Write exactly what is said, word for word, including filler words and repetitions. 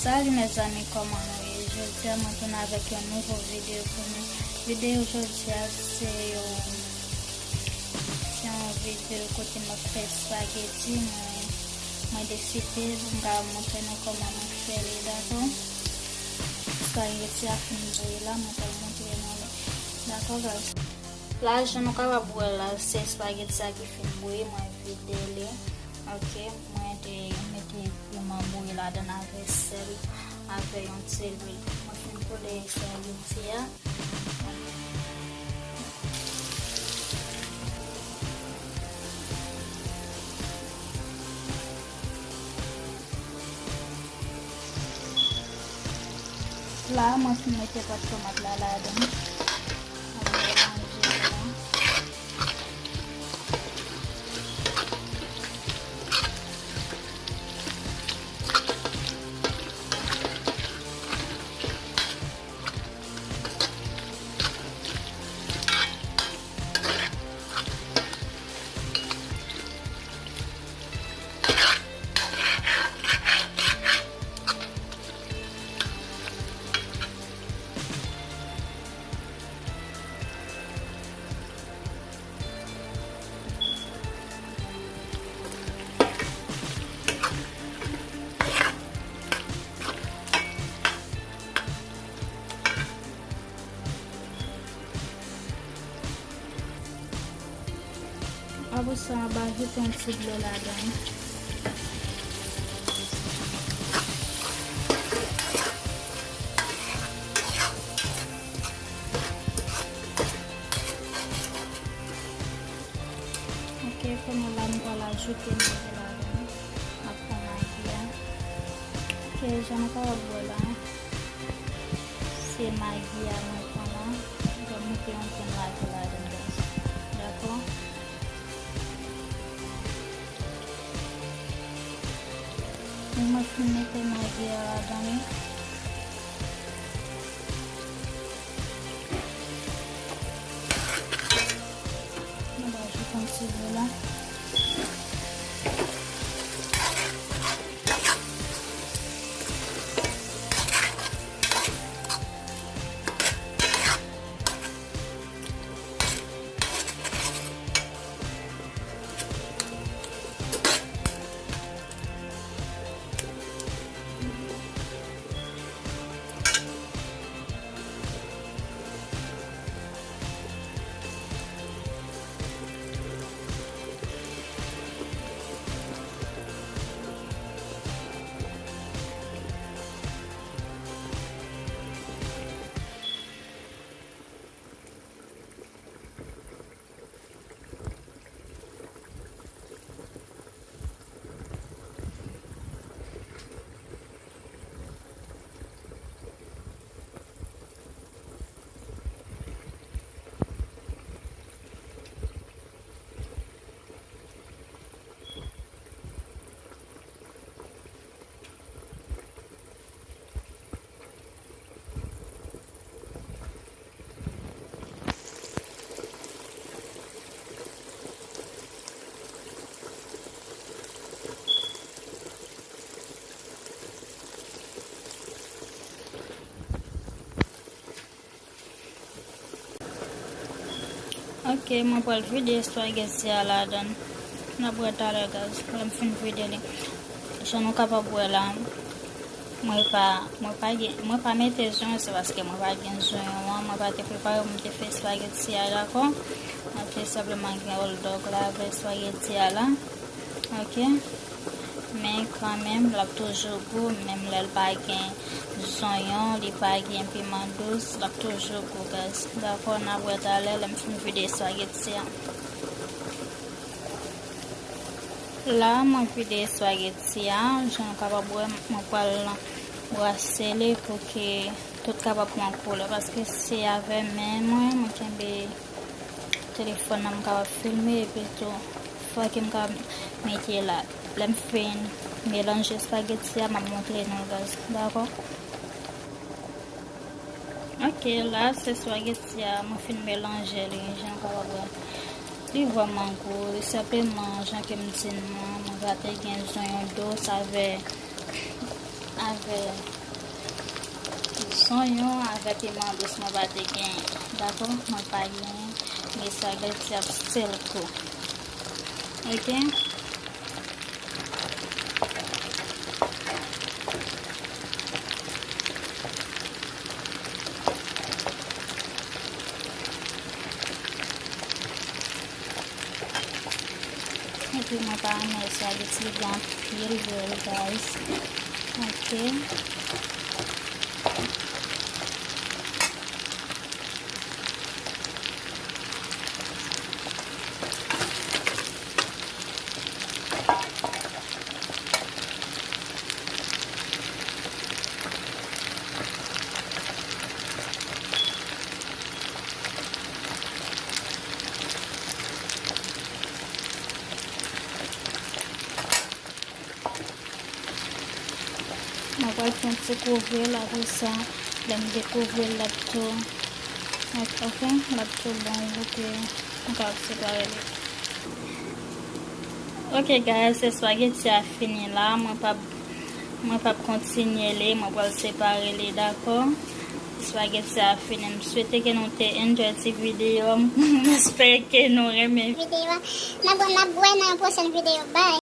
Salut mezanmi, kòman nou ye? Jodi a mwen tounen avèk yon nouvo videyo pou nou. Videyo jodi a se yon, se yon videyo kote m ap fè espageti. Mwen, mwen deside m ka montre nou kòman mwen fè li, dakò? Espageti a fin bouyi la, mwen pral montre nou li. Dakò, guys? La, jan nou kapab wè la, se espageti a ki fin bouyi, mwen vide li. Ok, mwen te mete piman bouyi ladan avè sèl, avè yon ti lwil. Mwen fin koule espageti a. La, mwen fin mete pòt tomat la ladan. Mwen melanje la. Apre sa, m ap ajoute yon ti dlo ladan. Ok, kounye a la, m pral ajoute magi ladan. M ap pran magi a. Ok, jan nou kapab wè la, se magi a mwen pran la. Mwen mete yon grenn magi ladan, guys. Dakò? Mwen fin mete magi a ladan li. Mwen va ajoute yon ti dlo la. Ok, mwen pral vide espageti a ladan. N ap wè talè, guys, lè m fin vide li. Jan nou kapab wè la, mwen pa, mwen pa gen, mwen pa mete zonyon, se paske mwen pa gen zonyon an, mwen pa te prepare pou m te fè espageti a, dakò? Mwen te senpleman gen hot dog la avè espageti a la. Ok? Men kanmenm, l ap toujou gou, menm lè l pa gen zonyon, li pa gen piman dous, l ap toujou gou, guys. Dakò, n ap wè talè lè m fin vide espageti a. La, mwen vide espageti a, jan nou kapab wè, mwen pral brase li pou ke tout kapab pran koulè, paske se avè men mwen, mwen kenbe telefòn nan, m kapab filme, epi tou, fò ke m ka mete la. Lè m fin melanje espageti a, m ap montre nou, guys. Dakò? Ok, la, se espageti a, mwen fin melanje li, jan nou kapab wè. Li vrèman gou, li senpleman, jan ke m di nou an, mwen pa te gen zonyon dous avè Avè zonyon, avè piman dous mwen pa te genyen. Dakò? Mwen pa genyen. Men espageti ap sèl tou. Oke? Epi mwen pa renmen espageti, li gen anpil lwil, guys. Oke. Mwen pral fè yon ti kouvri l, apre sa, lè m dekouvri l, l ap tou, oke, l ap tou bon pou ke m kapab separe li. Oke, guys, espageti a fini la. Mwen p ap, mwen p ap kontinye li. Mwen pral separe li, dakò? Espageti a fini. M swete ke nou te enjoy ti videyo. M espere ke nou renmen videyo a. N ap, n ap wè nan yon pwochèn videyo. Bye.